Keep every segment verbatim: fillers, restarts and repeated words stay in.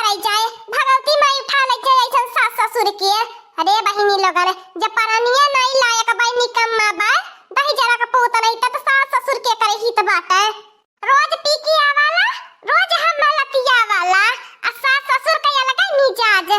आई जाए, भगवती माई उठा ले जाए ऐसन सास ससुर के। अरे बहिनी लोगन, जब परनिया नाई लायक बाई निकम्मा बाय, दही जरा का पूत नहीं, तब सास ससुर के करे हित बाटे। रोज पी के आवाला, रोज हम लतिया वाला, आ सास ससुर का अलग मिजाज।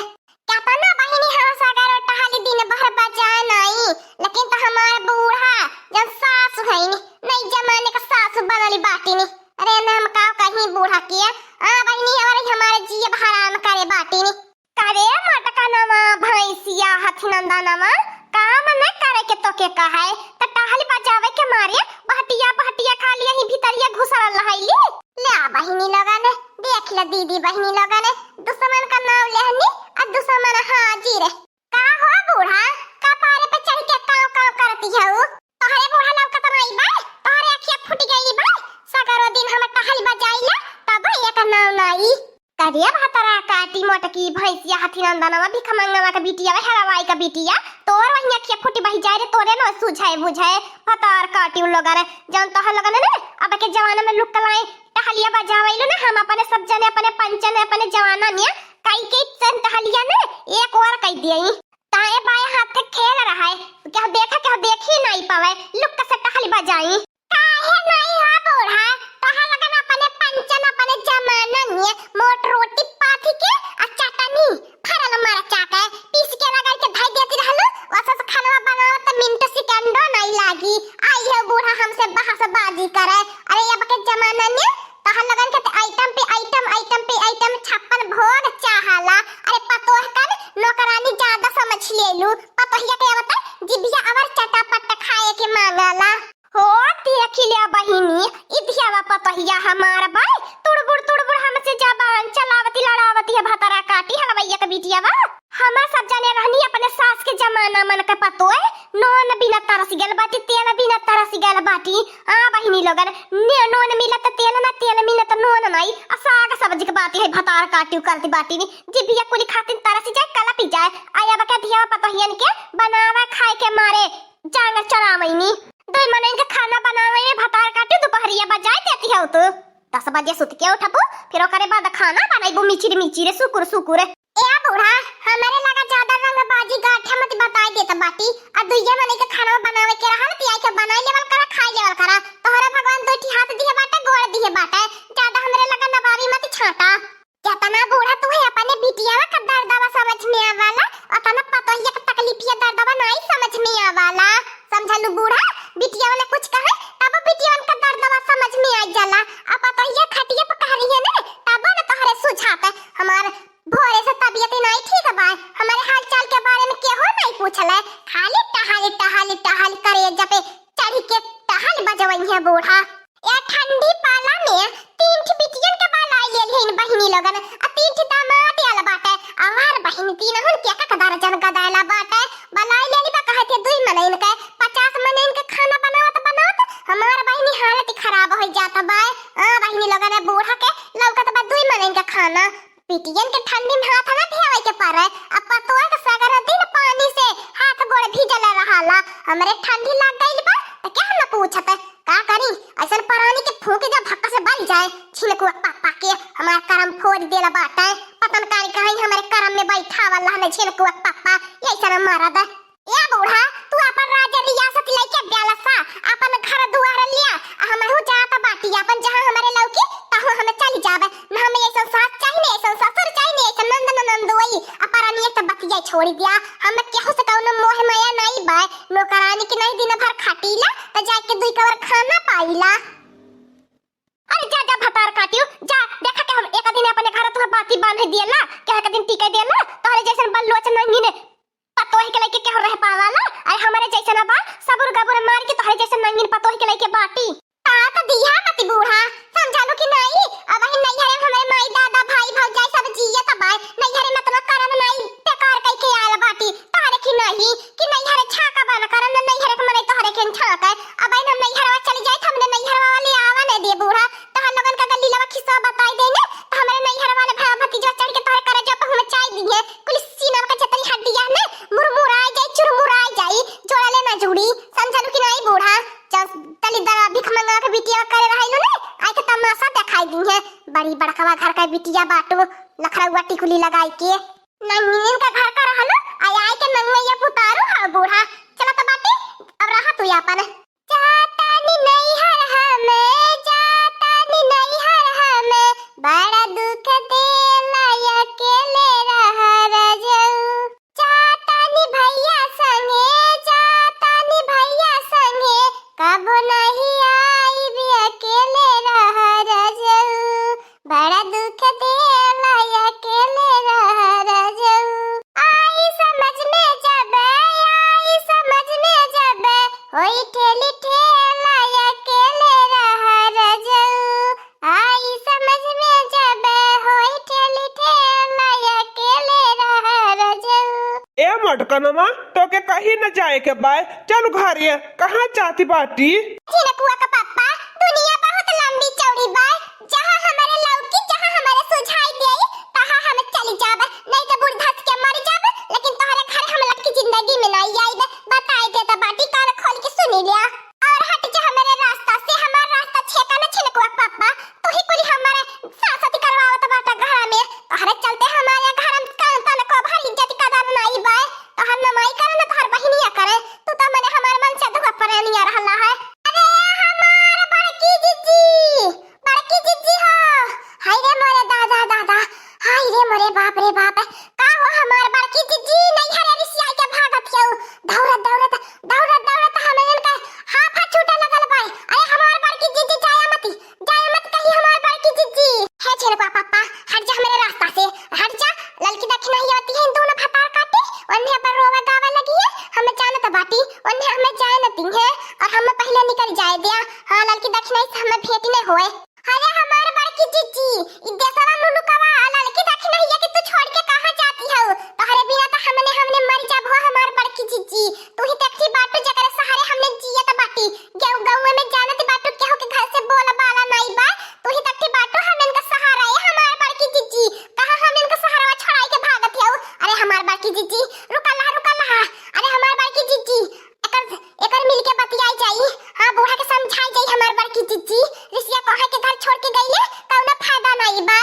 केतना बहिनी हम सगरो टहली दिन भर बजाए नाई, लेकिन तो हमार बूढ़ा जन सास हईन, नई जमाने का सास बनली बाटिन। अरे ना हम का कहीं बूढ़ा के, आ बहिनी हमारे, हमारे जिए हराम करे बाटिन। करे मटका नवा, भैंसिया, हथी नंदा नवा, काम न करे के तो के कहे, त टहल बजावे के मारे बहटिया, बहटिया खाली यही भीतरिया घुसल रहैली। ले आ बहिनी लोगन, देख ले दीदी बहिनी लोगन, दुश्मन का नाम लेहनी, आ दुश्मन हाजिर। का हो बूढ़ा, का पारे पे चढ़ के काव काव करती हऊ? तोहरे बूढ़ा लौकत नाई बा, तोहरे अखिया फूट गई बा, सगरो दिन हम टहल बजाइला, तब एक नाव नाई। करिया भतरा काटी मोटकी भैंसिया हथी नंदनवा भिखमंगवा के बिटिया, वे हरवाई के बिटिया, तोर वही अखिया फूटी बही जाए रे, तोरे न सुझाए बुझाए, भतार काटी उन लोगन, जौन तोहर लोगन ने अब के जमाना में लुक लाए टहलिया बजावैलू ना, हम अपने सब जने अपने पंचन अपने जमाना में कई के चन टहलिया ने एक ओर कई दिए, ताए बाएं हाथ के खेल रहा है, क्या देखा क्या देखी नहीं पावे, लुक से टहल बजाई। काहे नहीं हो बूढ़ा, तोहर लगन अपने पंचन अपने जमाना में मोट रोटी पाथी के आ चटनी फरल मरचा के पीस के रगड़ के धई देती रहलू, ओसे से खानवा बनावत त मिनट सेकंडो नहीं लागी। आई है बूढ़ा हमसे बहसबाजी करे। अरे अब के जमाना में तोहर लोगन के त आइटम पे आइटम, आइटम पे आइटम, छप्पन भोग चाहाला। अरे पतोह कन नौकरानी ज्यादा समझ लेलू। पतोहिया के आवत जिभिया अवर चटापट खाए के मांगाला। हो देखी ले बहिनी, ई धियावा पतोहिया हमार बाय, तुड़बुड़ तुड़बुड़ हमसे जबान चलावती लड़ावती है, भतरा काटी हलवैया के बिटियावा। हमार सब जाने रहनी अपने सास के जमाना मन के पतोह, नून बिना तरस गल बाटी, तेल बिना तरस गल बाटी। आ बहिनी लोगन, ने नून मिलत तेल ना, तेल मिलत नून नाई। आ साग सब्जी के बाटी है, भतार काटियो करती बाटी नी। जिभिया कुली खातिन तरस जाए, कलपी जाए। आ अब के धिया पतोहियन के बनावे खाए के मारे जांगर चरावैनी। दुई मनइन के खाना बनावे में भतार काटी दुपहरिया बजाए देती हो तू। दस बजे सुत के उठबू, फिर ओकरे बाद खाना बनैबू मिचिर मिचिर, सुकुर सुकुर। ए बूढ़ा, हमरे लगा ज्यादा रंगबाजी गाठे मत बताई देत बाटी। आ दुइये मनई के खाना बनावे के रहल, तियाई के बनाई लेवल करा, खाई लेवल करा। तोहरे भगवान दुई ठी हाथ दिहे बाटे, गोड़ दिहे बाटे, ज्यादा हमरे लगा नवाबी मत छाटा। जतना बूढ़ा तू है अपने बिटियावा का दर्दवा समझ में आवाला, ओतना पतोहिया के तकलीफिया दर्दवा नाई समझ में आवाला। समझलू बूढ़ा, बिटियावा ने कुछ कहे तब बिटियावन का दर्दवा समझ में आ जाला। आ पतोहिया खटिया पर कह रही है ना, तब न तोहरे सुझात हमार भोरे से तबियत नाई ठीक बा, हमारे हाल चाल के बारे में केहू नाई पूछले, खाली टहल, टहल, टहल करे जपे चढ़ी के टहल बजवई है बूढ़ा। ए ठंडी पाला में तीन ठी बिटियन के बलाई लेली हईन बहिनी लोगन, आ तीन ठी दामाद आल बाटे, हमार बहिन तीनहुन के एक एक दर्जन गदायला बाटे, बलाई लेली बा कहते दुई मनइन के, पचास मनइन के खाना बनावत बनावत हमार बहिनी हालत खराब हो जात बा। आ बहिनी लोगन, बूढ़ा के लौकत बा दुई मनइन के खाना। बिटियन के ठंडी में हाथ ना धियावे के पड़े। अब पतोह के सगरे दिन पानी से हाथ गोड़ भीजल रहाला। हमरे ठंडी लाग गइल बा, त केहू न पूछत। का करी, ऐसन परानी के फूंक जा भक्का से बल जाए। छिनकुआ पापा के हमार करम फोड़ देला बाटे। पता न काहे कहीं हमरे करम में बैठावल रहने छिनकुआ पापा, ये ऐसन मरद। ए बूढ़ा, तू अपन राज रियासत लइके ब्यालसा, अपन घर दुआर लिया, आ हमहू जात बाटी, अपन जहाँ हमरे लौकी, तहाँ हम चली जाबे। न हमें ऐसन सास चाही, न ऐसन ससुर चाही, न ऐसन नंद न नंदोई। आ परानिया के बतिया छोड़ी दिया, हम केहू से कौनो मोह माया नाई बा, नौकरानी के नहीं दिन भर खटीला, त जाके दुई कवर खाना पाइला। अरे जा, जा भतार काटियो, जा, देखा के हम एक दिन अपने घर तुहे बाती बांधे दियला, के एक दिन टिके दियला, तोहरे जैसन बल्लोच नहीं ने पतोह के लइके केहू रह पावाला? अरे हमरे जैसन बा, सबुर गबुर मार के तोहरे जैसन नंगिन पतोह के लइके बाटी। का त दिया मती बूढ़ा, समझालू कि नाई? अबहिन नैहरे में हमरे माई, दादा, भाई, भौजाई सब जियत बा। नैहरे में एतना करम नाई, बेकार कइके आयल बाटी। तोहरे की नाई कि नैहरे छाका बन करम, न नैहरे के मनई तोहरे के छाका। अबहिन हम नैहरवा चली जाई, त हमरे नैहरवा वाले आवा न दे बूढ़ा। तोहर लोगन का अगर लीलावा खिस्सा बताई दे ने, त हमरे नैहर वाले भाई भतीजा चढ़ के तोहरे करेजा पर हुमचाई दिहे। कुल सीना के जतरी हड्डिया ने मुरमुराई जाई, चुरमुराई जाई, जोड़ा ले ना जुड़ी। समझलू कि नाई बूढ़ा? चल, तली दरा भिखमंगा के बिटिया करे रहलू ने, आई के तमाशा देखाई दिहे। बड़ी बड़कवा घर का बिटिया बाटू। लखरउआ टिकुली लगाई के। नंगिन का घर का रहलो, आ आए के नंगैया पुतारू है बूढ़ा। चला तो बाटी, अब रहा तू आपन। जातानी नैहर हम, जातानी नैहर हम, बड़ा दुख देला अकेले रह रजऊ। जातानी भैया संगे, जातानी भैया संगे, कबो नहीं आइब अकेले रह रजऊ। बड़ा दुख देला अकेले रह रजऊ। आई समझ में जब, आई समझ में जब, होई ठेली ठेला अकेले रह रजऊ। आई समझ में जब, होई ठेली ठेला अकेले रह रजऊ। ए मटकनवा, तोके कहीं न जाए के बाय, चल घरे। कहाँ जाती बाटी? झिनकुआ का पप्पा, दुनिया बहुत लंबी चौड़ी बाय, जहाँ हमारे लौकी, जहाँ हमारे सुझाई देई, तहाँ हम चली जाब, नहीं तो बूढ़ धस के मर जाब, लेकिन तोहरे घरे हम लड़की जिंदगी में नहीं आइब। बताए देता बाटी, कान खोल के सुनी लिया। और हट जा हमारे रास्ता से, हमार रास्ता छेका न छिनकुआ पप्पा, तू ही कुली हमारे सासती करवावत बाटा घर में। तोहरे चलते हमारे घर में कान तन को भर इज्जत कदर नहीं बाय। तोहर नमाई करे न तोहर बहिनिया करे, तू तो मने हमार मन से धुआ परानिया रहला है। अरे हमार बड़की जिज्जी, बड़की जिज्जी हो। हाय रे मोरे दादा, दादा, हाय रे मोरे बाप रे बाप। का हो हमार बड़की जिज्जी, नैहरे रिसियाई के भागत हऊ? दौड़त, दौड़त, दौड़त, दौड़त हमन का हाफा छूटे लगल बाय। अरे हमार बड़की जिज्जी, जाया मती, जाया मत कहीं हमार बड़की जिज्जी। हे झिनकुआ पप्पा, हट जा हमारे रास्ता से, हट जा। ललकी दखिनही आती है, दोनों भतार काटे, ओन्हे पर रोवे गावे लगी है। हम जानत बाटी, ओन्हे हमें जाए न दी है, और हम पहले निकल जाए दिया। हाँ, ललकी दखिनही से हमें भेंट न होए। अरे हमार बड़की जिज्जी, ई देसवा मुलुकवा ललकी दखिनहिया के तू छोड़ के कहाँ जाती हऊ? तोहरे बिना तो हमने, हमने मर जाब हो हमार बड़की जिज्जी। तू ही तो एकठी बाटू जेकरे सहारे हमने जियत बाटी। गेहूं गौवे में जानत बाटू केहू के घर से बोल बाला नाई बा। तू ही तो एकठी बाटू हमन का सहारा है हमार बड़की जिज्जी। कहाँ हमन का सहारा छोड़ाई के भागत हऊ? अरे हमार बड़की जिज्जी, रुका लहा, रुका लहा। अरे हमार बड़की जिज्जी, एकर, एकर मिल के बतियाई जाई। हाँ, बूढ़ा के समझाई जाई हमार बड़की जिज्जी। रिसिया कोहे के घर छोड़ के गईले, कौनो फायदा नाई बा।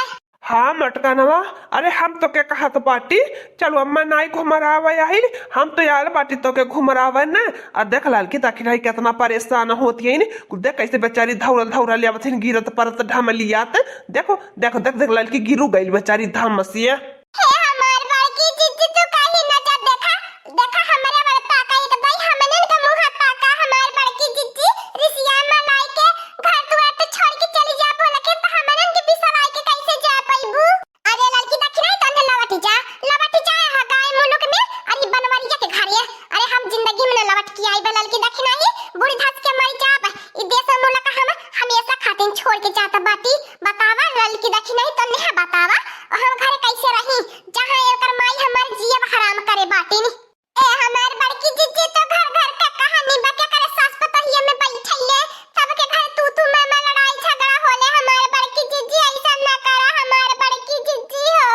हाँ मटकनवा, अरे हम तोके कहत बाटी, चलो अम्मा नाई घुमरावे आइल, हम तो आयल बाटी तोके घुमरावे न। आ देख ललकी दखिनही कितना परेशान होती है न, कुल देख कैसे बेचारी धौरल धौरल आवत हिन, गिरत परत ढमलियात। देखो, देखो, देख, देख ललकी गिरू गइल बेचारी धमसिया। हे हमार बड़की जिज्जी, तू काहे न जा? देखा, देखा हमरे बड़का का एक दाई हमनन के मुँह ताका, हमार बड़की जिज्जी, रिसिया मनाई के घर दुआर तो छोड़ के चली जा, बोला के तो हमनन के बिसराई के कैसे जा पइबू? अरे ललकी दखिनही, तन्ने लवट जा, लवट जा, हा गाय मुलुक में, अरे बनवरिया के घरे। अरे हम जिंदगी में न लवट के आइब ललकी दखिनही, बूढ़ धस के मर जाब। ई देस मुलुक हम हमेशा खातिर छोड़ के जात बाटी। बतावा ललकी दखिनही, तन्ने हा बतावा, हम घर कैसे रही, जहाँ एकर माई हमार जियब हराम करे बाटिन। ए हमार बड़की जिज्जी, तो घर घर के कहानी बा, केकरे सास पतोहिया में बैठले, सबके घर तू तू मैं मैं लड़ाई झगड़ा होले। हमार बड़की जिज्जी, ऐसा ना करा हमार बड़की जिज्जी हो।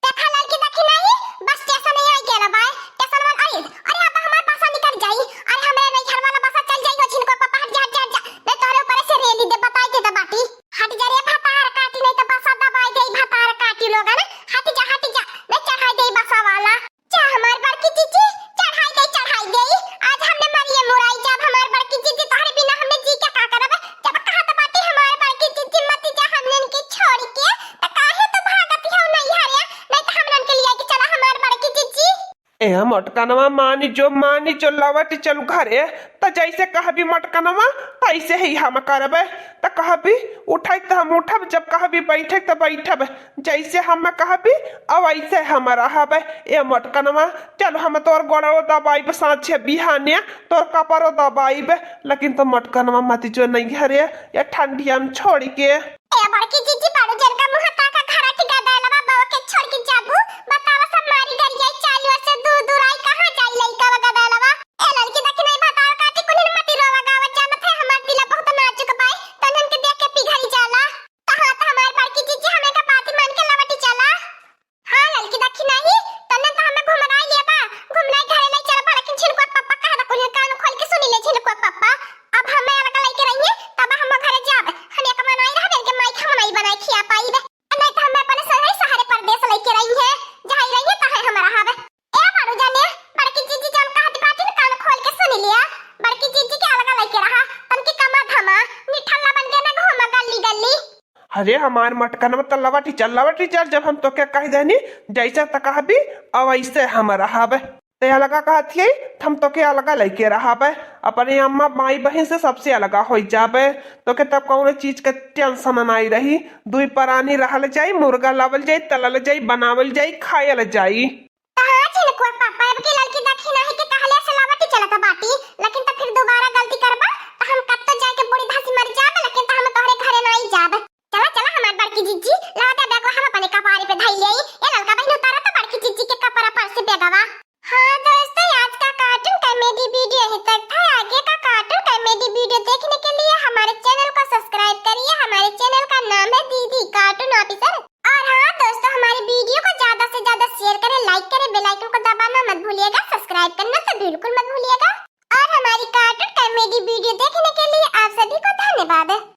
देखा ललकी दखिनही, बस स्टेशन ही आई गेल बा, स्टेशन वाला आई। अरे अब हमार बसा निकल जाई, अरे हमरे नैहर वाला बसा चल जाई हो, झिनकुआ पप्पा हट जा, हट जा, हट जा, नहीं तोहरे ऊपर से रेली दे, बताई दे, दे बाटी। हट जा रे भतार काटी, नहीं तो बसा दबाई दे भतार काटी लोगन, हट जा, हट जा, नहीं चढ़ाई दे बसा वाला। जा हमार बड़की जिज्जी, चढ़ाई दे, चढ़ाई दे। आज हमने मरिए मुराई जाब हमार बड़की जिज्जी, तोहरे बिना हमने जी के का करब? जब कहत बाटी हमार बड़की जिज्जी मत जा हमनन के छोड़ के, त काहे तू भागत हऊ नैहरे? नहीं त हमनन के लिया के चला हमार बड़की जिज्जी। ए मटकनवा, मानी जो, मानी जो, लवट चलू घरे। त जैसे कहबी मटकनवा, तैसे ही हम करबे। त कहबी उठे त हम उठब, जब कहबी बैठे त बैठब। जैसे हम कहबी, अब ऐसे हम रहबे। ए मोटकनवा, चल हम तोर गोड़ो दबाइब साँझे बिहाने, तोर कपड़ो दबाइब, लेकिन तो मोटकनवा मत जो नैहरे, ये ठंडिया में छोड़ के। ए बड़की जिज्जी, बड़ू जन का मुँह ताका, घरा की गदैलवा बहू के छोड़ के जाबू? बतावा, सब मारी गरियाई, चाली ओर से दूर दूर आई, कहाँ जाई लइका वा गदैलवा? ए ललकी दखिनही, भतार काटी कुलिन मती रोवा गावा, जानत है हमार दिला बहुत नाजुक बाई, तनन के देख के पिघल जाला। त हाँ, त हमार बड़की जिज्जी, हमें का बात मान के लवटी चला। हाँ, ललकी दखिनही, तन्ने त हमें घुमराई लेबा, घुमराई घरे ले चलबा, लेकिन झिनकुआ पप्पा कहे त कुलिन कान खोल के सुनी ले, झिनकुआ पप्पा। अब हमें अलग लेके रहिए, तब हम घरे जाब। हम एक मनाई रहबे, के माई खाना ही बनाई खिया पाई बे। अरे हमार मटकनवा त लवटि चल, लवटि चल, जब हम तोके कहि देनी, जइसे त कहबी, अउ अइसे हम रहब। ते अलगा कहत हियइ, त हम तोके अलगा लइके रहब। अपने अम्मा, माई, बहिन से सबसे अलगा होइ जाब। तोके तब कउनो चीज के tension नाहीं रही। दुइ परानी रहल जाई, मुर्गा लावल जाई, तलल जाई, बनावल जाई, खायल जाई। त हाँ झिनकुआ पापा, अब की ललकी देखी नाहीं कि कहले से लवटि चलत बाटी, लेकिन त फिर दोबारा गलती करबा त हम कत्तो जाइके बूड़ी धसी मरि जाब, लेकिन त हम तोहरे घरे नाहीं जाब। चला चला हमार बड़की जिज्जी, ला दे बैगवा हम अपने कपारे पे धइ लेई। ए ललका बहिन उतारा त बड़की जिज्जी के कपड़ा पर से बैगवा। हाँ दोस्तों, आज का cartoon comedy video यहीं तक था। आगे का cartoon comedy video देखने के लिए हमारे channel को subscribe करिए। हमारे channel का नाम है दीदी Cartoon Officer। और हाँ दोस्तों, हमारे video को ज्यादा से ज्यादा share करें, like करें, bell icon को दबाना मत भूलिएगा, subscribe करना तो बिल्कुल मत भूलिएगा। और हमारी cartoon comedy video देखने के लिए आप सभी को धन्यवाद।